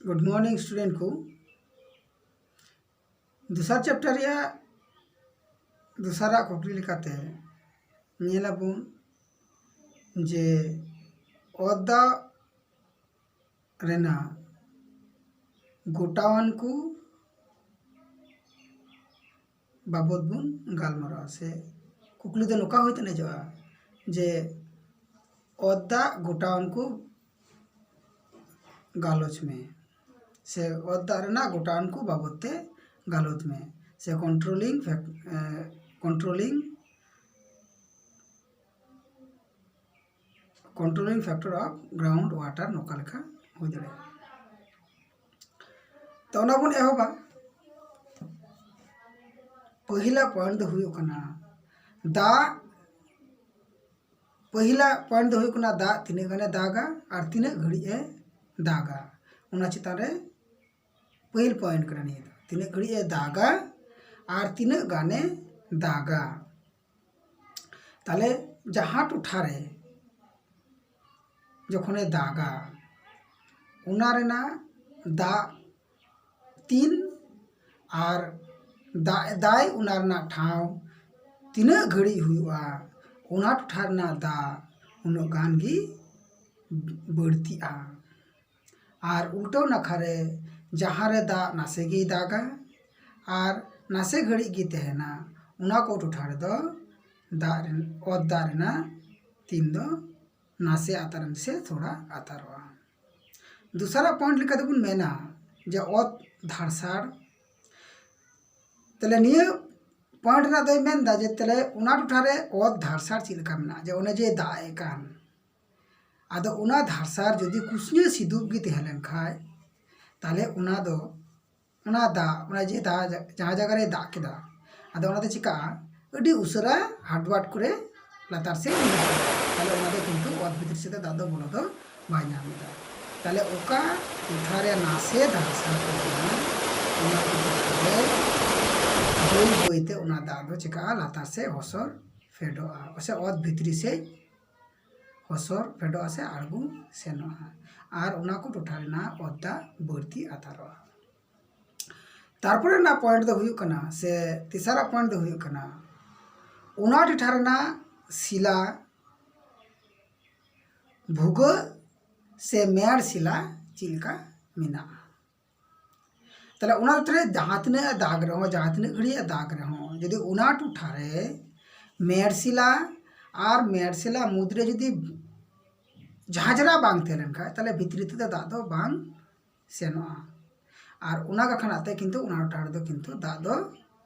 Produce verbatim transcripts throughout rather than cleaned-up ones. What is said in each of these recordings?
Good morning student ᱠᱚ᱾ ᱫᱚᱥᱟᱨ chapter ᱨᱮᱭᱟᱜ ᱫᱚᱥᱟᱨᱟᱜ ᱠᱩᱠᱞᱤ ᱞᱮᱠᱟᱛᱮ ᱧᱮᱞᱟᱵᱚᱱ ᱡᱮ ᱚᱛ ᱫᱟᱜ ᱨᱮᱱᱟᱜ ᱜᱚᱴᱟᱣᱟᱱ ᱠᱚ ᱵᱟᱵᱚᱛ ᱵᱚᱱ ᱜᱟᱞᱢᱟᱨᱟᱣᱟ᱾ ᱥᱮ ᱠᱩᱠᱞᱤ ᱫᱚ ᱱᱚᱝᱠᱟ ᱦᱩᱭ ᱛᱮᱱᱮᱡᱚᱜᱼᱟ ᱡᱮ ᱚᱛ ᱫᱟᱜ ᱜᱚᱴᱟᱣᱟᱱ ᱠᱚ ᱜᱟᱞᱚᱪ ᱢᱮ, ᱥᱮ ᱚᱛ ᱫᱟᱜ ᱨᱮᱱᱟᱜ ᱜᱚᱴᱟᱣᱟᱱ ᱠᱚ ᱵᱟᱵᱚᱛ ᱛᱮ ᱜᱟᱞᱚᱪ ᱢᱮ, ᱥᱮ controlling fact controlling controlling factor of ground water ᱱᱚᱝᱠᱟ ᱞᱮᱠᱟ ᱦᱩᱭ ᱫᱟᱲᱮᱭᱟᱜᱼᱟ᱾ ᱛᱚ ᱚᱱᱟ ᱵᱚᱱ ᱮᱦᱚᱵᱟ᱾ ᱯᱟᱹᱦᱤᱞᱟ ᱯᱚᱭᱮᱱᱴ ᱫᱚ ᱦᱩᱭᱩᱜ ᱠᱟᱱᱟ ᱫᱟᱜ ᱯᱟᱹᱦᱤᱞᱟ ᱯᱚᱭᱮᱱᱴ ᱫᱚ ᱦᱩᱭᱩᱜ ᱠᱟᱱᱟ ᱫᱟᱜ ᱛᱤᱱᱟᱹᱜ ᱜᱟᱱᱮ ᱫᱟᱜᱟ ᱟᱨ ᱛᱤᱱᱟᱹᱜ ᱜᱷᱟᱹᱲᱤᱡ ᱮ ᱫᱟᱜᱟ᱾ ᱚᱱᱟ ᱪᱮᱛᱟᱱ ᱨᱮ ᱯᱟᱹᱦᱤᱞ ᱯᱚᱭᱮᱱᱴ ᱠᱟᱱᱟ ᱱᱤᱭᱟᱹ ᱫᱚ, ᱛᱤᱱᱟᱹᱜ ᱜᱷᱟᱹᱲᱤᱡ ᱮ ᱫᱟᱜᱟ ᱟᱨ ᱛᱤᱱᱟᱹᱜ ᱜᱟᱱᱮ ᱫᱟᱜᱟ᱾ ᱛᱟᱦᱞᱮ ᱡᱟᱦᱟᱸ ᱴᱚᱴᱷᱟ ᱨᱮ ᱡᱚᱠᱷᱚᱱᱮ ᱫᱟᱜᱟ, ᱚᱱᱟ ᱨᱮᱱᱟᱜ ᱫᱟᱜ ᱛᱤᱱ ᱟᱨ ᱫᱟᱜ ᱮᱫᱟᱭ, ᱚᱱᱟ ᱨᱮᱱᱟᱜ ᱴᱷᱟᱶ ᱛᱤᱱᱟᱹᱜ ᱜᱷᱟᱹᱲᱤᱡ ᱦᱩᱭᱩᱜᱼᱟ, ᱚᱱᱟ ᱴᱚᱴᱷᱟ ᱨᱮᱱᱟᱜ ᱫᱟᱜ ᱩᱱᱟᱹᱜ ᱜᱟᱱ ᱜᱮ ᱵᱟᱹᱲᱛᱤᱜᱼᱟ᱾ ᱟᱨ ᱩᱞᱴᱟᱹᱣ ᱱᱟᱠᱷᱟ ᱨᱮ ᱡᱟᱦᱟᱸ ᱨᱮ ᱫᱟᱜ ᱱᱟᱥᱮ ᱜᱮᱭ ᱫᱟᱜᱟ ᱟᱨ ᱱᱟᱥᱮ ᱜᱷᱟᱹᱲᱤᱡ ᱜᱮ ᱛᱟᱦᱮᱱᱟ, ᱚᱱᱟ ᱠᱚ ᱴᱚᱴᱷᱟ ᱨᱮᱫᱚ ᱫᱟᱜ ᱨᱮᱱ ᱚᱛ ᱫᱟᱜ ᱨᱮᱱᱟᱜ ᱛᱤᱱ ᱫᱚ ᱱᱟᱥᱮ ᱟᱛᱟᱨ ᱥᱮ ᱛᱷᱚᱲᱟ ᱟᱛᱟᱨᱚᱜᱼᱟ᱾ ᱫᱚᱥᱟᱨᱟᱜ ᱯᱚᱭᱮᱱᱴ ᱞᱮᱠᱟ ᱛᱮᱵᱚᱱ ᱢᱮᱱᱟ ᱡᱮ ᱚᱛ ᱫᱷᱟᱨᱥᱟᱲ᱾ ᱛᱟᱦᱞᱮ ᱱᱤᱭᱟᱹ ᱯᱚᱭᱮᱱᱴ ᱨᱮᱱᱟᱜ ᱫᱚᱭ ᱢᱮᱱᱫᱟ ᱡᱮ ᱛᱟᱦᱞᱮ ᱚᱱᱟ ᱴᱚᱴᱷᱟ ᱨᱮ ᱚᱛ ᱫᱷᱟᱨᱥᱟᱲ ᱪᱮᱫ ᱞᱮᱠᱟ ᱢᱮᱱᱟᱜᱼᱟ, ᱡᱮ ᱚᱱᱮ ᱡᱮ ᱫᱟᱜ ᱮᱫ ᱠᱟᱱ, ᱟᱫᱚ ᱚᱱᱟ ᱫᱷᱟᱨᱥᱟᱲ ᱡᱩᱫᱤ ᱠᱩᱥᱱᱤᱭᱟᱹ ᱥᱤᱫᱩᱯ ᱜᱮ ᱛᱟᱦᱮᱸ ᱞᱮᱱ ᱠᱷᱟᱡ, ᱛᱟᱦᱞᱮ ᱚᱱᱟ ᱫᱚ ᱚᱱᱟ ᱫᱟᱜ, ᱚᱱᱟ ᱡᱮ ᱫᱟᱜ ᱡᱟ-, ᱡᱟᱦᱟᱸ ᱡᱟᱭᱜᱟ ᱨᱮ ᱫᱟᱜ ᱠᱮᱫᱟ, ᱟᱫᱚ ᱚᱱᱟ ᱫᱚ ᱪᱤᱠᱟᱹᱜᱼᱟ, ᱟᱹᱰᱤ ᱩᱥᱟᱹᱨᱟ ᱦᱟᱰᱵᱟᱴ ᱠᱚᱨᱮ ᱞᱟᱛᱟᱨ ᱥᱮᱫ ᱧᱩᱨᱩᱜᱼᱟ᱾ ᱛᱟᱦᱞᱮ ᱚᱱᱟ ᱫᱚ ᱠᱤᱱᱛᱩ ᱚᱛ ᱵᱷᱤᱛᱤᱨ ᱥᱮᱫ ᱫᱚ ᱫᱟᱜ ᱫᱚ ᱵᱚᱞᱚ ᱫᱚ ᱵᱟᱭ ᱧᱟᱢ ᱮᱫᱟ᱾ ᱛᱟᱦᱞᱮ ᱚᱠᱟ ᱴᱚᱴᱷᱟ ᱨᱮ ᱱᱟᱥᱮ ᱫᱷᱟᱨᱥᱟᱲ ᱠᱚ ᱛᱟᱦᱮᱱᱟ, ᱚᱱᱟ ᱠᱚ ᱴᱚᱴᱷᱟ ᱨᱮ ᱵᱟᱹᱭ ᱵᱟᱹᱭ ᱛᱮ ᱚᱱᱟ ᱫᱟᱜ ᱫᱚ ᱪᱤᱠᱟᱹᱜᱼᱟ, ᱞᱟᱛᱟᱨ ᱥᱮᱫ ᱦᱚᱥᱚᱨ ᱯᱷᱮᱰᱚᱜᱼᱟ, ᱥᱮ ᱚᱛ ᱵᱷᱤᱛᱨᱤ ᱥᱮᱫ ᱦᱚᱥᱚᱨ ᱯᱷᱮᱰᱚᱜᱼᱟ ᱥᱮ ᱟᱬᱜᱚ ᱥᱮᱱᱚᱜᱼᱟ᱾ ᱟᱨ ᱚᱱᱟ ᱠᱚ ᱴᱚᱴᱷᱟ ᱨᱮᱱᱟᱜ ᱚᱛ ᱫᱟᱜ ᱵᱟᱹᱲᱛᱤ ᱟᱛᱟᱨᱚᱜᱼᱟ᱾ ᱛᱟᱨᱯᱚᱨᱮ ᱨᱮᱱᱟᱜ ᱯᱚᱭᱮᱱᱴ ᱫᱚ ᱦᱩᱭᱩᱜ ᱠᱟᱱᱟ, ᱥᱮ ᱛᱮᱥᱟᱨᱟᱜ ᱯᱚᱭᱮᱱᱴ ᱫᱚ ᱦᱩᱭᱩᱜ ᱠᱟᱱᱟ, ᱚᱱᱟ ᱴᱚᱴᱷᱟ ᱨᱮᱱᱟᱜ ᱥᱤᱞᱟ ᱵᱷᱩᱜᱟᱹᱜ ᱥᱮ ᱢᱮᱲ ᱥᱤᱞᱟ ᱪᱮᱫ ᱞᱮᱠᱟ ᱢᱮᱱᱟᱜᱼᱟ᱾ ᱛᱟᱦᱞᱮ ᱚᱱᱟ ᱴᱚᱴᱷᱟ ᱨᱮ ᱡᱟᱦᱟᱸ ᱛᱤᱱᱟᱹᱜ ᱮ ᱫᱟᱜᱽ ᱨᱮᱦᱚᱸ, ᱡᱟᱦᱟᱸ ᱛᱤᱱᱟᱹᱜ ᱜᱷᱟᱹᱲᱤᱡ ᱮ ᱫᱟᱜᱽ ᱨᱮᱦᱚᱸ, ᱡᱩᱫᱤ ᱚᱱᱟ ᱴᱚᱴᱷᱟ ᱨᱮ ᱢᱮᱲ ᱥᱤᱞᱟ ᱟᱨ ᱢᱮᱲ ᱥᱤᱞᱟ ᱢᱩᱫᱽᱨᱮ ᱡᱩᱫᱤ ᱡᱷᱟᱸᱡᱽᱨᱟ ᱵᱟᱝ ᱛᱟᱦᱮᱸ ᱞᱮᱱᱠᱷᱟᱱ, ᱛᱟᱦᱞᱮ ᱵᱷᱤᱛᱨᱤ ᱛᱮᱫᱚ ᱫᱟᱜ ᱫᱚ ᱵᱟᱝ ᱥᱮᱱᱚᱜᱼᱟ᱾ ᱟᱨ ᱚᱱᱟ ᱠᱟᱠᱷᱟᱱᱟᱜ ᱛᱮ ᱠᱤᱱᱛᱩ ᱚᱱᱟ ᱴᱚᱴᱷᱟ ᱨᱮᱫᱚ ᱠᱤᱱᱛᱩ ᱫᱟᱜ ᱫᱚ,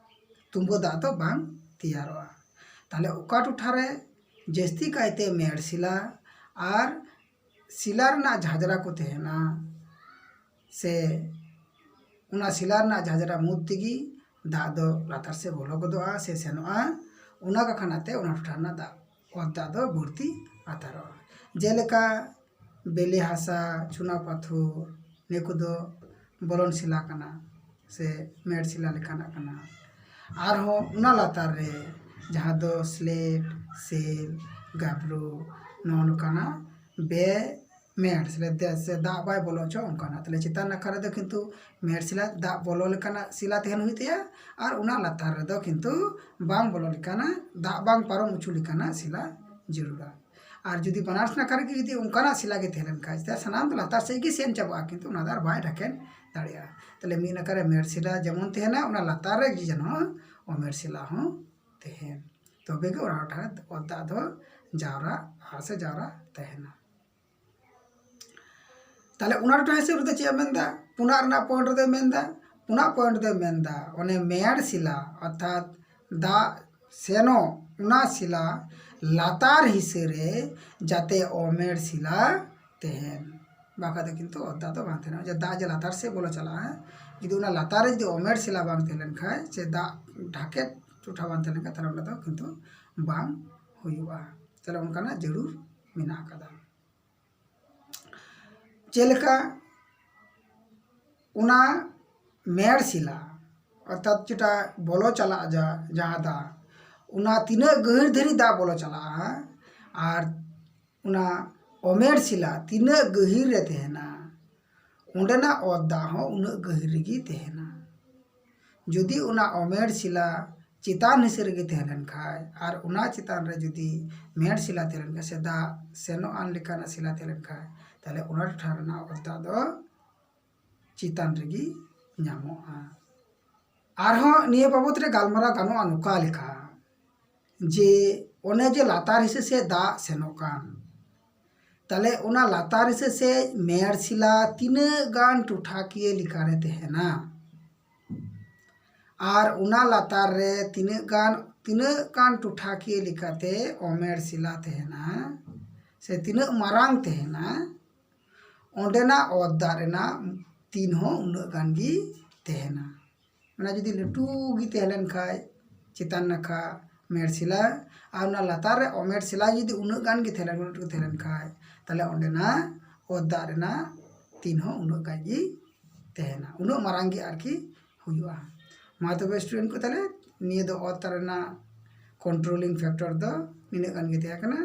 ᱛᱩᱸᱵᱟᱹ ᱫᱟᱜ ᱫᱚ ᱵᱟᱝ ᱛᱮᱭᱟᱨᱚᱜᱼᱟ᱾ ᱛᱟᱦᱞᱮ ᱚᱠᱟ ᱴᱚᱴᱷᱟ ᱨᱮ ᱡᱟᱹᱥᱛᱤ ᱠᱟᱭᱛᱮ ᱢᱮᱲ ᱥᱤᱞᱟ ᱟᱨ ᱥᱤᱞᱟ ᱨᱮᱱᱟᱜ ᱡᱷᱟᱸᱡᱽᱨᱟ ᱠᱚ ᱛᱟᱦᱮᱱᱟ, ᱥᱮ ᱚᱱᱟ ᱥᱤᱞᱟ ᱨᱮᱱᱟᱜ ᱡᱷᱟᱸᱡᱽᱨᱟ ᱢᱩᱫᱽ ᱛᱮᱜᱮ ᱫᱟᱜ ᱫᱚ ᱞᱟᱛᱟᱨ ᱥᱮᱫ ᱵᱚᱞᱚ ᱜᱚᱫᱚᱜᱼᱟ ᱥᱮ ᱥᱮᱱᱚᱜᱼᱟ, ᱚᱱᱟ ᱠᱟᱠᱷᱟᱱᱟᱜ ᱛᱮ ᱚᱱᱟ ᱴᱚᱴᱷᱟ ᱨᱮᱱᱟᱜ ᱫᱟᱜ, ᱚᱛ ᱫᱟᱜ ᱫᱚ ᱵᱟᱹᱲᱛᱤ ᱟᱛᱟᱨᱚᱜᱼᱟ᱾ ᱡᱮᱞᱮᱠᱟ ᱵᱮᱞᱮ ᱦᱟᱥᱟ, ᱪᱩᱱᱟ ᱯᱟᱛᱷᱚᱨ, ᱱᱤᱭᱟᱹ ᱠᱚᱫᱚ ᱵᱚᱞᱚᱱ ᱥᱤᱞᱟ ᱠᱟᱱᱟ ᱥᱮ ᱢᱮᱲ ᱥᱤᱞᱟ ᱞᱮᱠᱟᱱᱟᱜ ᱠᱟᱱᱟ᱾ ᱟᱨᱦᱚᱸ ᱚᱱᱟ ᱞᱟᱛᱟᱨ ᱨᱮ ᱡᱟᱦᱟᱸ ᱫᱚ ᱥᱞᱮᱴ, ᱥᱮᱞ, ᱜᱟᱵᱽᱨᱳ, ᱱᱚᱜᱼᱚ ᱱᱚᱝᱠᱟᱱᱟᱜ ᱵᱮ ᱢᱮᱲ ᱥᱤᱞᱟ ᱫᱮ-, ᱥᱮ ᱫᱟᱜ ᱵᱟᱭ ᱵᱚᱞᱚ ᱦᱚᱪᱚ ᱚᱱᱠᱟᱱᱟᱜ᱾ ᱛᱟᱦᱞᱮ ᱪᱮᱛᱟᱱ ᱱᱟᱠᱷᱟ ᱨᱮᱫᱚ ᱠᱤᱱᱛᱩ ᱢᱮᱲ ᱥᱤᱞᱟ, ᱫᱟᱜ ᱵᱚᱞᱚ ᱞᱮᱠᱟᱱᱟᱜ ᱥᱤᱞᱟ ᱛᱟᱦᱮᱱ ᱦᱩᱭᱩᱜ ᱛᱟᱭᱟ, ᱟᱨ ᱚᱱᱟ ᱞᱟᱛᱟᱨ ᱨᱮᱫᱚ ᱠᱤᱱᱛᱩ ᱵᱟᱝ ᱵᱚᱞᱚ ᱞᱮᱠᱟᱱᱟᱜ, ᱫᱟᱜ ᱵᱟᱝ ᱯᱟᱨᱚᱢ ᱦᱚᱪᱚ ᱞᱮᱠᱟᱱᱟᱜ ᱥᱤᱞᱟ ᱡᱟᱹᱨᱩᱲᱟ᱾ ᱟᱨ ᱡᱩᱫᱤ ᱵᱟᱱᱟᱨ ᱱᱟᱠᱷᱟ ᱨᱮᱜᱮ ᱡᱩᱫᱤ ᱚᱱᱠᱟᱱᱟᱜ ᱥᱤᱞᱟ ᱜᱮ ᱛᱟᱦᱮᱸ ᱞᱮᱱ ᱠᱷᱟᱡ, ᱛᱟᱦᱞᱮ ᱥᱟᱱᱟᱢ ᱫᱚ ᱞᱟᱛᱟᱨ ᱥᱮᱫ ᱜᱮ ᱥᱮᱱ ᱪᱟᱵᱟᱜᱼᱟ, ᱠᱤᱱᱛᱩ ᱚᱱᱟ ᱫᱚ ᱟᱨ ᱵᱟᱭ ᱰᱷᱟᱠᱮᱱ ᱫᱟᱲᱮᱭᱟᱜᱼᱟ᱾ ᱛᱟᱦᱞᱮ ᱢᱤᱫ ᱱᱟᱠᱷᱟ ᱨᱮ ᱢᱮᱲ ᱥᱤᱞᱟ ᱡᱮᱢᱚᱱ ᱛᱟᱦᱮᱱᱟ, ᱚᱱᱟ ᱞᱟᱛᱟᱨ ᱨᱮ ᱡᱮᱱᱚ ᱚᱢᱮᱲ ᱥᱤᱞᱟ ᱦᱚᱸ ᱛᱟᱦᱮᱱ, ᱛᱚᱵᱮ ᱜᱮ ᱚᱱᱟ ᱴᱚᱴᱷᱟ ᱨᱮ ᱚᱛ ᱫᱟᱜ ᱫᱚ ᱡᱟᱣᱨᱟᱜᱼᱟ ᱥᱮ ᱡᱟᱣᱨᱟ ᱛᱟᱦᱮᱱᱟ᱾ ᱛᱟᱦᱞᱮ ᱚᱱᱟ ᱴᱚᱴᱷᱟ ᱦᱤᱥᱟᱹᱵ ᱨᱮᱫᱚ ᱪᱮᱫ ᱮ ᱢᱮᱱᱫᱟ? ᱯᱩᱱᱟᱜ ᱨᱮᱱᱟᱜ ᱯᱚᱭᱮᱱᱴ ᱨᱮᱫᱚᱭ ᱢᱮᱱᱫᱟ, ᱯᱩᱱᱟᱜ ᱯᱚᱭᱮᱱᱴ ᱨᱮᱫᱚᱭ ᱢᱮᱱᱫᱟ ᱚᱱᱮ ᱢᱮᱲ ᱥᱤᱞᱟ, ᱚᱨᱛᱷᱟᱛ ᱫᱟᱜ ᱥᱮᱱᱚᱜ ᱚᱱᱟ ᱥᱤᱞᱟ ᱞᱟᱛᱟᱨ ᱦᱤᱥᱟᱹ ᱨᱮ ᱡᱟᱛᱮ ᱚᱢᱮᱲ ᱥᱤᱞᱟ ᱛᱟᱦᱮᱱ, ᱵᱟᱠᱷᱟᱡ ᱫᱚ ᱠᱤᱱᱛᱩ ᱚᱛ ᱫᱟᱜ ᱫᱚ ᱵᱟᱝ ᱛᱟᱦᱮᱱᱟ᱾ ᱡᱮ ᱫᱟᱜ ᱡᱮ ᱞᱟᱛᱟᱨ ᱥᱮᱫ ᱵᱚᱞᱚ ᱪᱟᱞᱟᱜᱼᱟ, ᱡᱩᱫᱤ ᱚᱱᱟ ᱞᱟᱛᱟᱨ ᱨᱮ ᱡᱩᱫᱤ ᱚᱢᱮᱲ ᱥᱤᱞᱟ ᱵᱟᱝ ᱛᱟᱦᱮᱸ ᱞᱮᱱᱠᱷᱟᱡ, ᱥᱮ ᱫᱟᱜ ᱰᱷᱟᱠᱮᱫ ᱴᱚᱴᱷᱟ ᱵᱟᱝ ᱛᱟᱦᱮᱸ ᱞᱮᱱᱠᱷᱟᱡ, ᱛᱟᱦᱞᱮ ᱚᱸᱰᱮ ᱫᱚ ᱠᱤᱱᱛᱩ ᱵᱟᱝ ᱦᱩᱭᱩᱜᱼᱟ᱾ ᱛᱟᱦᱞᱮ ᱚᱱᱠᱟᱱᱟᱜ ᱡᱟᱹᱨᱩᱲ ᱢᱮᱱᱟᱜ ᱟᱠᱟᱫᱟ᱾ ᱪᱮᱫ ᱞᱮᱠᱟ ᱚᱱᱟ ᱢᱮᱲ ᱥᱤᱞᱟ, ᱚᱨᱛᱷᱟᱛ ᱡᱮᱴᱟ ᱵᱚᱞᱚ ᱪᱟᱞᱟᱜᱼᱟ, ᱡᱟ-, ᱡᱟᱦᱟᱸ ᱫᱟᱜ, ᱚᱱᱟ ᱛᱤᱱᱟᱹᱜ ᱜᱟᱹᱦᱤᱨ ᱫᱷᱟᱹᱨᱤᱡ ᱫᱟᱜ ᱵᱚᱞᱚ ᱪᱟᱞᱟᱜᱼᱟ, ᱟᱨ ᱚᱱᱟ ᱚᱢᱮᱲ ᱥᱤᱞᱟ ᱛᱤᱱᱟᱹᱜ ᱜᱟᱹᱦᱤᱨ ᱨᱮ ᱛᱟᱦᱮᱱᱟ, ᱚᱸᱰᱮᱱᱟᱜ ᱚᱛ ᱫᱟᱜ ᱦᱚᱸ ᱩᱱᱟᱹᱜ ᱜᱟᱹᱦᱤᱨ ᱨᱮᱜᱮ ᱛᱟᱦᱮᱱᱟ᱾ ᱡᱩᱫᱤ ᱚᱱᱟ ᱚᱢᱮᱲ ᱥᱤᱞᱟ ᱪᱮᱛᱟᱱ ᱦᱤᱸᱥᱤ ᱨᱮᱜᱮ ᱛᱟᱦᱮᱸ ᱞᱮᱱ ᱠᱷᱟᱡ ᱟᱨ ᱚᱱᱟ ᱪᱮᱛᱟᱱ ᱨᱮ ᱡᱩᱫᱤ ᱢᱮᱲ ᱥᱤᱞᱟ ᱛᱟᱦᱮᱸ ᱞᱮᱱ ᱠᱷᱟᱡ ᱥᱮ ᱫᱟᱜ ᱥᱮᱱᱚᱜ ᱟᱱ ᱞᱮᱠᱟᱱᱟᱜ ᱥᱤᱞᱟ ᱛᱟᱦᱮᱸ ᱞᱮᱱ ᱠᱷᱟᱡ, ᱛᱟᱦᱞᱮ ᱚᱱᱟ ᱴᱚᱴᱷᱟ ᱨᱮᱱᱟᱜ ᱚᱛ ᱫᱟᱜ ᱫᱚ ᱪᱮᱛᱟᱱ ᱨᱮᱜᱮ ᱧᱟᱢᱚᱜᱼᱟ᱾ ᱟᱨᱦᱚᱸ ᱱᱤᱭᱟᱹ ᱵᱟᱵᱚᱛ ᱨᱮ ᱜᱟᱞᱢᱟᱨᱟᱣ ᱜᱟᱱᱚᱜᱼᱟ ᱱᱚᱝᱠᱟ ᱞᱮᱠᱟ, ᱡᱮ ᱚᱱᱮ ᱡᱮ ᱞᱟᱛᱟᱨ ᱦᱤᱸᱥᱤ ᱥᱮᱫ ᱫᱟᱜ ᱥᱮᱱᱚᱜ ᱠᱟᱱ, ᱛᱟᱦᱞᱮ ᱚᱱᱟ ᱞᱟᱛᱟᱨ ᱦᱤᱸᱥᱤ ᱥᱮᱫ ᱢᱮᱲ ᱥᱤᱞᱟ ᱛᱤᱱᱟᱹᱜ ᱜᱟᱱ ᱴᱚᱴᱷᱟᱠᱤᱭᱟᱹ ᱞᱮᱠᱟᱨᱮ ᱛᱟᱦᱮᱱᱟ ᱟᱨ ᱚᱱᱟ ᱞᱟᱛᱟᱨ ᱨᱮ ᱛᱤᱱᱟᱹᱜ ᱜᱟᱱ, ᱛᱤᱱᱟᱹᱜ ᱜᱟᱱ ᱴᱚᱴᱷᱟᱠᱤᱭᱟᱹ ᱞᱮᱠᱟᱛᱮ ᱚᱢᱮᱲ ᱥᱤᱞᱟ ᱛᱟᱦᱮᱱᱟ ᱥᱮ ᱛᱤᱱᱟᱹᱜ ᱢᱟᱨᱟᱝ ᱛᱟᱦᱮᱱᱟ, ᱚᱸᱰᱮᱱᱟᱜ ᱚᱛ ᱫᱟᱜ ᱨᱮᱱᱟᱜ ᱛᱤᱱ ᱦᱚᱸ ᱩᱱᱟᱹᱜ ᱜᱟᱱ ᱜᱮ ᱛᱟᱦᱮᱱᱟ᱾ ᱚᱱᱟ ᱡᱩᱫᱤ ᱞᱟᱹᱴᱩ ᱜᱮ ᱛᱟᱦᱮᱸ ᱞᱮᱱ ᱠᱷᱟᱡ ᱪᱮᱛᱟᱱ ᱱᱟᱠᱷᱟ ᱢᱮᱲ ᱥᱤᱞᱟ, ᱟᱨ ᱚᱱᱟ ᱞᱟᱛᱟᱨ ᱨᱮ ᱚᱢᱮᱲ ᱥᱤᱞᱟ ᱡᱩᱫᱤ ᱩᱱᱟᱹᱜ ᱜᱟᱱ ᱜᱮ ᱛᱟᱦᱮᱸ ᱞᱮᱱ, ᱩᱱᱟᱹᱜ ᱜᱮ ᱛᱟᱦᱮᱸ ᱞᱮᱱ ᱠᱷᱟᱡ, ᱛᱟᱦᱞᱮ ᱚᱸᱰᱮᱱᱟᱜ ᱚᱛ ᱫᱟᱜ ᱨᱮᱱᱟᱜ ᱛᱤᱱ ᱦᱚᱸ ᱩᱱᱟᱹᱜ ᱜᱟᱱ ᱜᱮ ᱛᱟᱦᱮᱱᱟ, ᱩᱱᱟᱹᱜ ᱢᱟᱨᱟᱝ ᱜᱮ ᱟᱨᱠᱤ ᱦᱩᱭᱩᱜᱼᱟ᱾ ᱢᱟ ᱛᱚᱵᱮ student ᱠᱚ, ᱛᱟᱦᱞᱮ ᱱᱤᱭᱟᱹ ᱫᱚ ᱚᱛ ᱨᱮᱱᱟᱜ controlling factor ᱫᱚ ᱱᱤᱱᱟᱹᱜ ᱜᱟᱱ ᱜᱮ ᱛᱟᱦᱮᱸ ᱠᱟᱱᱟ᱾